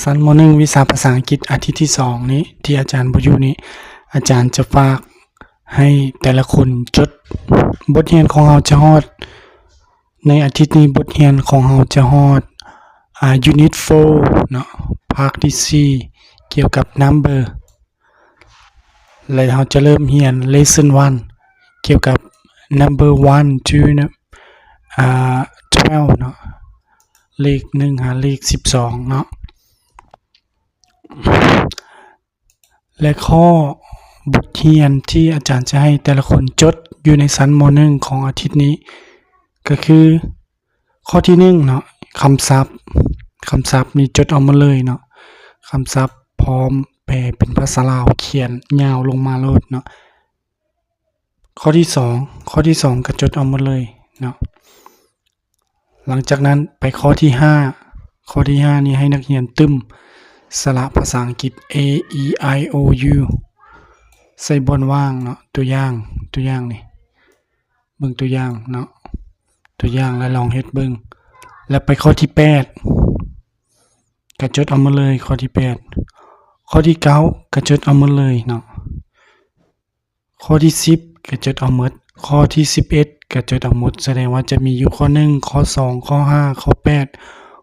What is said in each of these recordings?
ຊັ້ນ ມໍໜຶ່ງ ວິຊາພາສາອັງກິດ ອາທິດທີສອງນີ້ ທີ່ອາຈານບໍ່ຢູ່ນີ້ ອາຈານຈະຝາກໃຫ້ແຕ່ລະຄົນຈົດ. ບົດຮຽນຂອງເຮົາຈະຮອດ ໃນອາທິດນີ້ ບົດຮຽນຂອງເຮົາຈະຮອດ ອາ Unit four ເນາະ, ພາກທີສີ່ ກ່ຽວກັບ Number ແລະ ເຮົາຈະເລີ່ມຮຽນ Lesson one ກ່ຽວກັບ Number one to ອາ twelve ເນາະ, ເລກໜຶ່ງຫາເລກສິບສອງເນາະ. ແລະ ຂໍ້ບົດຮຽນທີ່ອາຈານຈະໃຫ້ແຕ່ລະຄົນຈົດຢູ່ໃນຊັ້ນ ມໍໜຶ່ງ ຂອງອາທິດນີ້ ກໍຄື ຂໍ້ທີໜຶ່ງເນາະ, ຄຳສັບ. ຄຳສັບນີ້ຈົດເອົາໝົດເລີຍເນາະ, ຄຳສັບພ້ອມແປເປັນພາສາລາວ ຂຽນຍາວລົງມາໂລດເນາະ. ຂໍ້ທີສອງ, ຂໍ້ທີສອງກໍຈົດເອົາໝົດເລີຍເນາະ. ຫຼັງຈາກນັ້ນໄປຂໍ້ທີຫ້າ, ຂໍ້ທີຫ້ານີ້ໃຫ້ນັກຮຽນຕື່ມສະຫຼະພາສາອັງກິດ A E I O U ໃສ່ບ່ອນວ່າງເນາະ. ຕົວຢ່າງ, ຕົວຢ່າງນີ້ ເບິ່ງຕົວຢ່າງເນາະ, ຕົວຢ່າງ ແລ້ວລອງເຮັດເບິ່ງ. ແລ້ວໄປຂໍ້ທີແປດ ກໍຈົດເອົາໝົດເລີຍ ຂໍ້ທີແປດ. ຂໍ້ທີເກົ້າ ກໍຈົດເອົາໝົດເລີຍເນາະ. ຂໍ້ທີສິບ ກໍຈົດເອົາໝົດ, ຂໍ້ທີສິບເອັດ ກໍຈົດເອົາໝົດ. ສະແດງວ່າຈະມີຢູ່ຂໍ້ໜຶ່ງ, ຂໍ້ສອງ, ຂໍ້ຫ້າ, ຂໍ້ແປດ,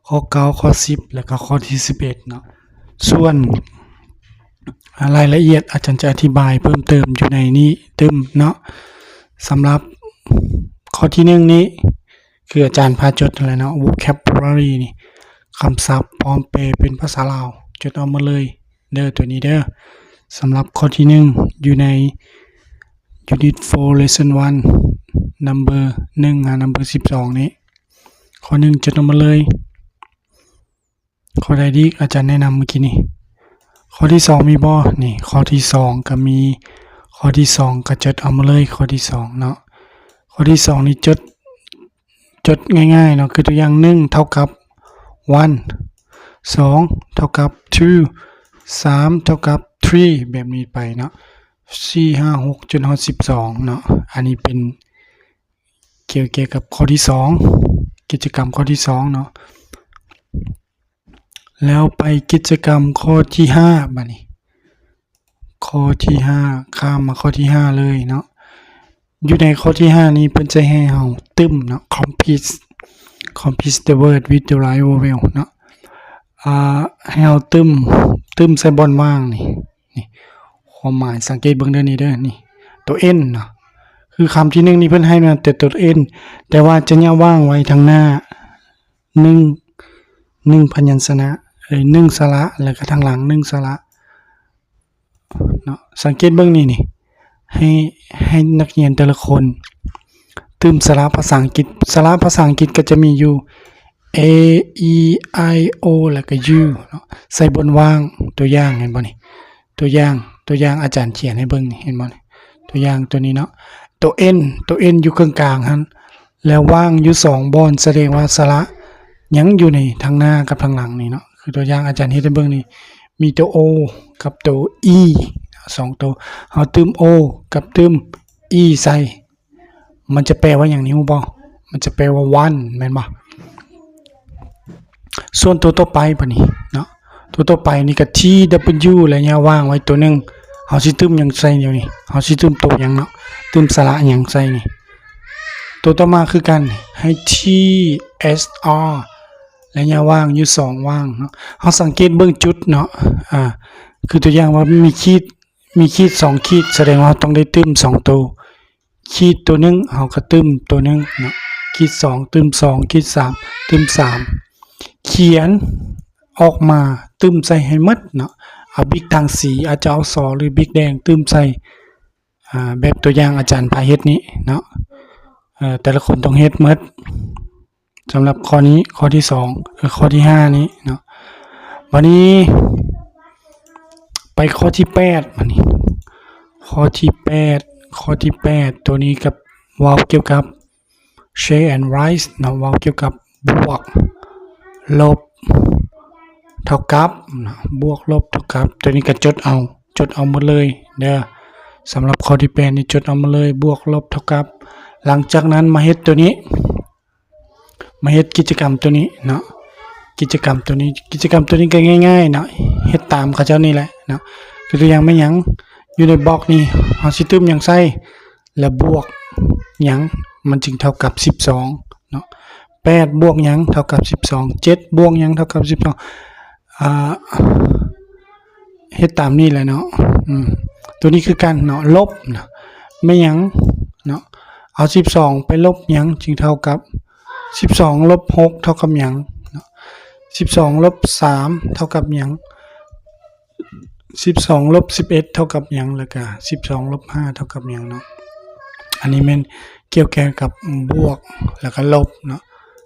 ຂໍ້ເກົ້າ, ຂໍ້ສິບ ແລ້ວກໍຂໍ້ທີສິບເອັດເນາະ. ສ່ວນ ອາ ລາຍລະອຽດອາຈານຈະອະທິບາຍເພີ່ມເຕີມຢູ່ໃນນີ້ຕື່ມເນາະ. ສຳລັບຂໍ້ທີໜຶ່ງນີ້ ຄືອາຈານພາຈົດຫັ້ນແຫຼະເນາະ, vocabulary ນີ້ ຄຳສັບພ້ອມແປເປັນພາສາລາວ ຈົດເອົາໝົດເລີຍເດີ ຕົວນີ້ເດີ. ສຳລັບຂໍ້ທີໜຶ່ງ ຢູ່ໃນ Unit four Lesson one Number ໜຶ່ງຫາ Number ສິບສອງນີ້, ຂໍ້ໜຶ່ງຈົດເອົາໝົດເລີຍ. ຂໍ້ໃດອີກອາຈານແນະນຳມື້ກີ້ນີ້? ຂໍ້ທີສອງມີບໍ່? ນີ້ ຂໍ້ທີສອງກໍມີ, ຂໍ້ທີສອງກໍຈົດເອົາໝົດເລີຍ ຂໍ້ທີສອງເນາະ. ຂໍ້ທີສອງນີ້ຈົດ, ຈົດງ່າຍໆເນາະ, ຄືຕົວຢ່າງ ໜຶ່ງເທົ່າກັບ one, ສອງເທົ່າກັບ two, ສາມເທົ່າກັບ three ແບບນີ້ໄປເນາະ, ສີ່ ຫ້າ ຫົກ ຈົນຮອດສິບສອງເນາະ. ອັນນີ້ເປັນ ກ່ຽວ, ກ່ຽວກັບຂໍ້ທີສອງ, ກິດຈະກຳຂໍ້ທີສອງເນາະ. ແລ້ວໄປກິດຈະກຳຂໍ້ທີຫ້າ ບາດນີ້ ຂໍ້ທີຫ້າ ຂ້າມມາຂໍ້ທີຫ້າເລີຍເນາະ. ຢູ່ໃນຂໍ້ທີຫ້ານີ້ເພິ່ນຈະໃຫ້ເຮົາຕື່ມເນາະ, complete, complete the word with the right vowel ເນາະ. ອາ ໃຫ້ເຮົາຕື່ມ, ຕື່ມໃສ່ບ່ອນວ່າງນີ້, ນີ້ ຄວາມໝາຍ ສັງເກດເບິ່ງເດີ ນີ້ເດີ ນີ້ ຕົວ N ເນາະ. ຄືຄຳທີໜຶ່ງນີ້ເພິ່ນໃຫ້ມາແຕ່ຕົວ N ແຕ່ວ່າຈະຍະວ່າງໄວ້ທາງໜ້າ ໜຶ່ງ ໜຶ່ງພະຍັນຊະນະ, ເອີ ໜຶ່ງສະຫຼະ ແລ້ວກໍທາງຫຼັງ ໜຶ່ງສະຫຼະເນາະ. ສັງເກດເບິ່ງນີ້, ນີ້ ໃຫ້, ໃຫ້ນັກຮຽນແຕ່ລະຄົນຕື່ມສະຫຼະພາສາອັງກິດ. ສະຫຼະພາສາອັງກິດກໍຈະມີຢູ່ A E I O ແລ້ວກໍ U ເນາະ, ໃສ່ບ່ອນວ່າງ. ຕົວຢ່າງ ເຫັນບໍ່ນີ້? ຕົວຢ່າງ, ຕົວຢ່າງອາຈານຂຽນໃຫ້ເບິ່ງນີ້, ເຫັນບໍ່ນີ້? ຕົວຢ່າງຕົວນີ້ເນາະ, ຕົວ N, ຕົວ N ຢູ່ເຄິ່ງກາງຫັ້ນ ແລ້ວວ່າງຢູ່ສອງບ່ອນ, ສະແດງວ່າສະຫຼະຍັງຢູ່ໃນທາງໜ້າກັບທາງຫຼັງນີ້ເນາະ. ຄືຕົວຢ່າງອາຈານເຮັດໃຫ້ເບິ່ງນີ້, ມີຕົວ O ກັບຕົວ E ສອງຕົວ. ເຮົາຕື່ມ O ກັບຕື່ມ E ໃສ່ ມັນຈະແປວ່າຫຍັງນີ້ຮູ້ບໍ່? ມັນຈະແປວ່າ one ແມ່ນບໍ່? ສ່ວນຕົວຕໍ່ໄປບາດນີ້ເນາະ, ຕົວຕໍ່ໄປນີ້ກໍ T W ແລະ ຍະວ່າງໄວ້ຕົວໜຶ່ງ. ເຮົາຊິຕື່ມຫຍັງໃສ່ດຽວນີ້? ເຮົາຊິຕື່ມຕົວຫຍັງເນາະ? ຕື່ມສະຫຼະຫຍັງໃສ່ນີ້? ຕົວຕໍ່ມາຄືກັນ, ໃຫ້ T S R ແລະ ຍະວ່າງຢູ່ສອງວ່າງເນາະ. ເຮົາສັງເກດເບິ່ງຈຸດເນາະ, ອາ ຄືຕົວຢ່າງວ່າມີຂີດ, ມີຂີດສອງຂີດ, ສະແດງວ່າເຮົາຕ້ອງໄດ້ຕື່ມສອງຕົວ. ຂີດຕົວໜຶ່ງ ເຮົາກໍຕື່ມຕົວໜຶ່ງເນາະ, ຂີດສອງ ຕື່ມສອງ, ຂີດສາມ ຕື່ມສາມ. ຂຽນອອກມາ, ຕື່ມໃສ່ໃຫ້ໝົດເນາະ. ເອົາບິກທາງສີ, ອາດຈະເອົາສໍ ຫຼື ບິກແດງ ຕື່ມໃສ່ ອາ ແບບຕົວຢ່າງອາຈານພາເຮັດນີ້ເນາະ. ເອີ ແຕ່ລະຄົນຕ້ອງເຮັດໝົດ. ສຳລັບຂໍ້ນີ້ ຂໍ້ທີສອງ ເອີ ຂໍ້ທີຫ້ານີ້ເນາະ. ບາດນີ້ໄປຂໍ້ທີແປດ ບາດນີ້ ຂໍ້ທີແປດ ຂໍ້ທີແປດ ຕົວນີ້ກັບ ເວົ້າກ່ຽວກັບ Share and Write ເນາະ, ເວົ້າກ່ຽວກັບບວກ ລົບ ເທົ່າກັບເນາະ, ບວກ ລົບ ເທົ່າກັບ. ຕົວນີ້ກໍຈົດເອົາ, ຈົດເອົາໝົດເລີຍເດີ. ສຳລັບຂໍ້ທີແປດນີ້ຈົດເອົາໝົດເລີຍ, ບວກ ລົບ ເທົ່າກັບ. ຫຼັງຈາກນັ້ນມາເຮັດຕົວນີ້ ມາເຮັດກິດຈະກຳຕົວນີ້ເນາະ, ກິດຈະກຳໂຕນີ້. ກິດຈະກຳໂຕນີ້ກໍງ່າຍໆເນາະ, ເຮັດຕາມເຂົາເຈົ້ານີ້ແຫຼະເນາະ. ຄືຕົວຢ່າງແມ່ນຫຍັງ? ຢູ່ໃນບລັອກນີ້ ເຮົາຊິຕື່ມຫຍັງໃສ່ ແລ້ວບວກຫຍັງ ມັນຈຶ່ງເທົ່າກັບສິບສອງເນາະ. ແປດບວກຫຍັງເທົ່າກັບສິບສອງ, ເຈັດບວກຫຍັງເທົ່າກັບສິບສອງ. ອ່າ ເຮັດຕາມນີ້ແຫຼະເນາະ. ອືມ ຕົວນີ້ຄືກັນເນາະ, ລົບນະ ແມ່ນຫຍັງເນາະ? ເອົາສິບສອງໄປລົບຫຍັງຈຶ່ງເທົ່າກັບ ສິບສອງລົບຫົກເທົ່າກັບຫຍັງເນາະ? ສິບສອງລົບສາມເທົ່າກັບຫຍັງ? ສິບສອງລົບສິບເອັດເທົ່າກັບຫຍັງ? ແລ້ວກະສິບສອງລົບຫ້າເທົ່າກັບຫຍັງເນາະ? ອັນນີ້ແມ່ນກ່ຽວກ່ຽວກັບບວກ ແລ້ວກະລົບເນາະ,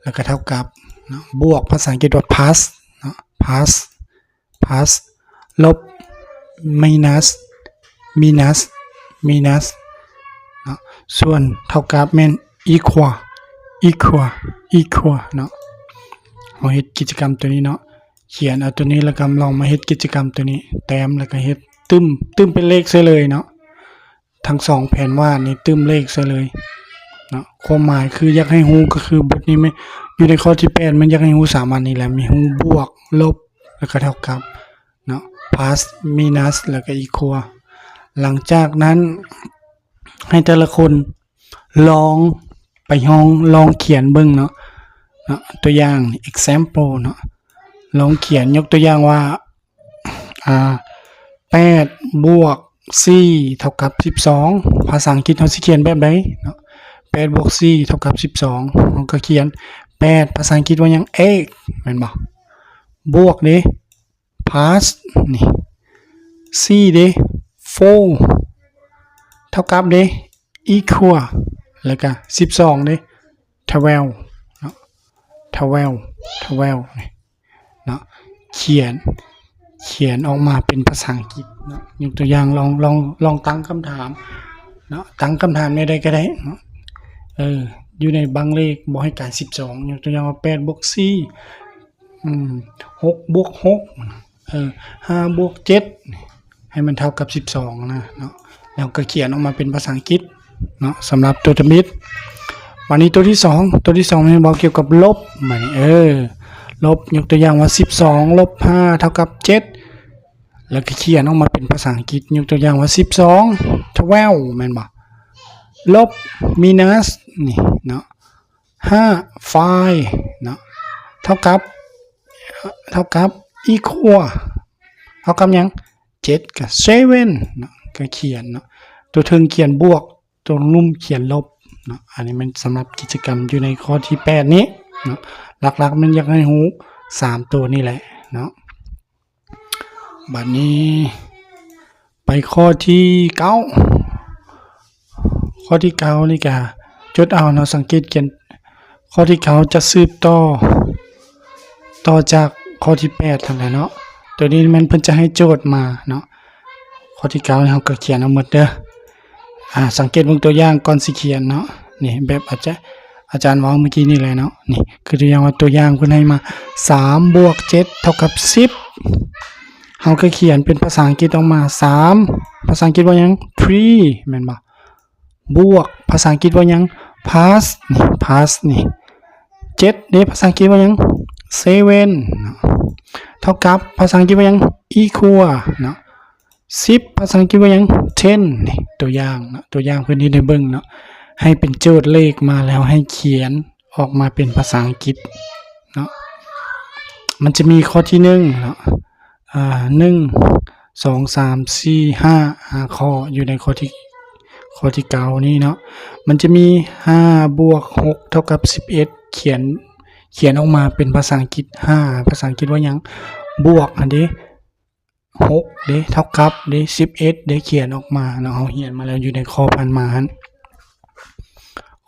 ແລ້ວກະເທົ່າກັບເນາະ. ບວກພາສາອັງກິດວ່າ plus ເນາະ, plus plus ລົບ minus minus minus ເນາະ. ສ່ວນເທົ່າກັບແມ່ນ equal equal equal ເນາະ. ເຮົາເຮັດກິດຈະກຳຕົວນີ້ເນາະ, ຂຽນເອົາຕົວນີ້ ແລ້ວກໍລອງມາເຮັດກິດຈະກຳຕົວນີ້, ແຕ້ມ ແລ້ວກໍເຮັດ ຕື່ມ ຕື່ມເປັນເລກໃສ່ເລີຍເນາະ. ທັງສອງແຜນວາດນີ້ຕື່ມເລກໃສ່ເລີຍເນາະ. ຄວາມໝາຍຄືຢາກໃຫ້ຮູ້ ກໍຄືບົດນີ້ແມ່ນ ຢູ່ໃນຂໍ້ທີແປດ ມັນຢາກໃຫ້ຮູ້ສາມອັນນີ້ແຫຼະ, ມີຮູ້ບວກ ລົບ ແລ້ວກໍເທົ່າກັບເນາະ, plus minus ແລ້ວກໍ equal. ຫຼັງຈາກນັ້ນ ໃຫ້ແຕ່ລະຄົນລອງໄປຫ້ອງ ລອງຂຽນເບິ່ງເນາະ, ເນາະ ຕົວຢ່າງ example ເນາະ, ລອງຂຽນ ຍົກຕົວຢ່າງວ່າ ອ່າ ແປດບວກສີ່ເທົ່າກັບສິບສອງ. ພາສາອັງກິດເຮົາຊິຂຽນແບບໃດເນາະ? ແປດບວກສີ່ເທົ່າກັບສິບສອງ ເຮົາກໍຂຽນ ແປດ ພາສາອັງກິດວ່າຫຍັງ? ເອດ ແມ່ນບໍ່? ບວກເດ້ plus ນີ້, ສີ່ເດ້ ໂຟ ເທົ່າກັບເດ້ ອີຄວລ ແລ້ວກະສິບສອງເດ້ ທະເວວເນາະ, ທະເວວ ທະເວວນີ້ເນາະ. ຂຽນ ຂຽນອອກມາເປັນພາສາອັງກິດເນາະ. ຍົກຕົວຢ່າງ ລອງ ລອງ ລອງຕັ້ງຄຳຖາມເນາະ, ຕັ້ງຄຳຖາມແນວໃດກໍໄດ້ເນາະ. ເອີ ຢູ່ໃນບັ້ງເລກບໍ່ໃຫ້ກາຍສິບສອງ, ຍົກຕົວຢ່າງວ່າ ແປດບວກສີ່ ອືມ ຫົກບວກຫົກ ເອີ ຫ້າບວກເຈັດ ໃຫ້ມັນເທົ່າກັບສິບສອງນະເນາະ, ແລ້ວກໍຂຽນອອກມາເປັນພາສາອັງກິດເນາະ ສຳລັບຕົວທຳອິດ. ບາດນີ້ຕົວທີສອງ ຕົວທີສອງແມ່ນເວົ້າກ່ຽວກັບລົບ. ບາດນີ້ ເອີ ລົບ ຍົກຕົວຢ່າງວ່າ ສິບສອງລົບຫ້າເທົ່າກັບເຈັດ ແລ້ວກໍຂຽນອອກມາເປັນພາສາອັງກິດ, ຍົກຕົວຢ່າງວ່າ ສິບສອງ ທະເວວ ແມ່ນບໍ່? ລົບ ມີນັສ ນີ້ເນາະ ຫ້າ ຟາຍ ເນາະ ເທົ່າກັບ ເທົ່າກັບ ອີຄວລ ເທົ່າກັບຫຍັງ? ເຈັດ ກໍ ເຊເວັນ ເນາະ, ກໍຂຽນເນາະ, ຕົວເທິງຂຽນບວກ ຕົວລຸ່ມຂຽນລົບເນາະ. ອັນນີ້ແມ່ນສຳລັບກິດຈະກຳຢູ່ໃນຂໍ້ທີແປດນີ້ເນາະ, ຫຼັກໆແມ່ນຢາກໃຫ້ຮູ້ສາມຕົວນີ້ແຫຼະເນາະ. ບາດນີ້ໄປຂໍ້ທີເກົ້າ ຂໍ້ທີເກົ້ານີ້ກະຈົດເອົາເນາະ, ສັງເກດຂຽນ ຂໍ້ທີເກົ້າຈະສືບຕໍ່ ຕໍ່ຈາກຂໍ້ທີແປດຫັ້ນແຫຼະເນາະ. ຕົວນີ້ແມ່ນເພິ່ນຈະໃຫ້ໂຈດມາເນາະ, ຂໍ້ທີເກົ້ານີ້ເຮົາກໍຂຽນເອົາໝົດເດີ. ອາ ສັງເກດເບິ່ງຕົວຢ່າງກ່ອນຊິຂຽນເນາະ, ນີ້ແບບອາຈານ ອາຈານເວົ້າເມື່ອກີ້ນີ້ແຫຼະເນາະ. ນີ້ຄືຕົວຢ່າງວ່າ ຕົວຢ່າງເພິ່ນໃຫ້ມາ ສາມບວກເຈັດເທົ່າກັບສິບ. ເຮົາກໍຂຽນເປັນພາສາອັງກິດອອກມາ ສາມ ພາສາອັງກິດວ່າຫຍັງ? ທຣີ ແມ່ນບໍ່? ບວກ ພາສາອັງກິດວ່າຫຍັງ? ພລັສ ນີ້ ພລັສ ນີ້. ເຈັດເດ້ ພາສາອັງກິດວ່າຫຍັງ? ເຊເວັນ ເນາະ, ເທົ່າກັບ ພາສາອັງກິດວ່າຫຍັງ? ອີຄວລ ເນາະ. ສິບ ພາສາອັງກິດວ່າຫຍັງ? ເທັນ ນີ້ ຕົວຢ່າງເນາະ, ຕົວຢ່າງເພິ່ນເຮັດໃຫ້ເບິ່ງເນາະ, ໃຫ້ເປັນໂຈດເລກມາແລ້ວໃຫ້ຂຽນອອກມາເປັນພາສາອັງກິດເນາະ. ມັນຈະມີຂໍ້ທີໜຶ່ງເນາະ, ອ່າ ໜຶ່ງ ສອງ ສາມ ສີ່ ຫ້າ ຫ້າຂໍ້ຢູ່ໃນຂໍ້ທີ ຂໍ້ທີເກົ້ານີ້ເນາະ. ມັນຈະມີຫ້າບວກຫົກເທົ່າກັບສິບເອັດ ຂຽນ ຂຽນອອກມາເປັນພາສາອັງກິດ ຫ້າ ພາສາອັງກິດວ່າຫຍັງ? ບວກຫັ້ນເດ້ ຫົກເດ້ ເທົ່າກັບເດ້ ສິບເອັດເດ້ ຂຽນອອກມາເນາະ. ເຮົາຮຽນມາແລ້ວຢູ່ໃນຂໍ້ຜ່ານມາຫັ້ນ.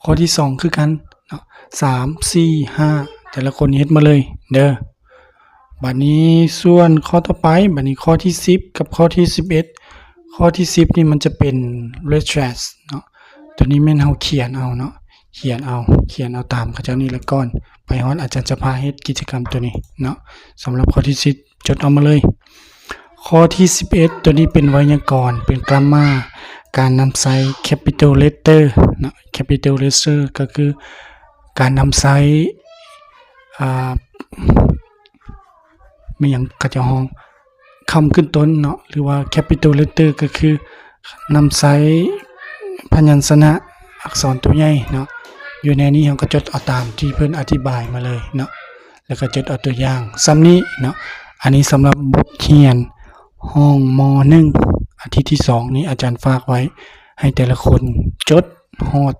ຂໍ້ທີສອງຄືກັນເນາະ, ສາມ ສີ່ ຫ້າ ແຕ່ລະຄົນເຮັດມາເລີຍເດີ. ບາດນີ້ສ່ວນຂໍ້ຕໍ່ໄປ ບາດນີ້ຂໍ້ທີສິບກັບຂໍ້ທີສິບເອັດ. ຂໍ້ທີສິບນີ້ມັນຈະເປັນ ເຣດແທຣັສ ເນາະ, ຕົວນີ້ແມ່ນເຮົາຂຽນເອົາເນາະ, ຂຽນເອົາ ຂຽນເອົາຕາມເຂົາເຈົ້ານີ້ແຫຼະກ່ອນ. ໄປຮອດອາຈານຈະພາເຮັດກິດຈະກຳຕົວນີ້ເນາະ. ສຳລັບຂໍ້ທີສິບ ຈົດເອົາມາເລີຍ. ຂໍ້ທີສິບເອັດ ຕົວນີ້ເປັນໄວຍາກອນ ເປັນກຣາມມາ ການນຳໃຊ້ capital letter ເນາະ, capital letter ກໍຄືການນຳໃຊ້ ອ່າ ແມ່ນຫຍັງເຂົາເຈົ້າຮ້ອງຄຳຂຶ້ນຕົ້ນເນາະ ຫຼືວ່າ capital letter ກໍຄືນຳໃຊ້ພະຍັນຊະນະອັກສອນໂຕໃຫຍ່ເນາະ. ຢູ່ໃນນີ້ເຮົາກໍຈົດເອົາຕາມທີ່ເພິ່ນອະທິບາຍມາເລີຍເນາະ ແລ້ວກໍຈົດເອົາຕົວຢ່າງສ່ຳນີ້ເນາະ. ອັນນີ້ສຳລັບບົດຮຽນຫ້ອງ ມ.ໜຶ່ງ ອາທິດທີສອງນີ້ ອາຈານຝາກໄວ້ໃຫ້ແຕ່ລະຄົນຈົດຮອດ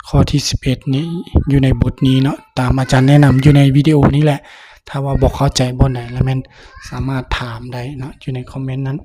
ຂໍ້ທີສິບເອັດນີ້ ຢູ່ໃນບົດນີ້ເນາະ ຕາມອາຈານແນະນຳຢູ່ໃນວິດີໂອນີ້ແຫຼະ. ຖ້າວ່າບໍ່ເຂົ້າໃຈບ່ອນໃດລະແມ່ນສາມາດຖາມໄດ້ເນາະ ຢູ່ໃນຄອມເມັນນັ້ນ.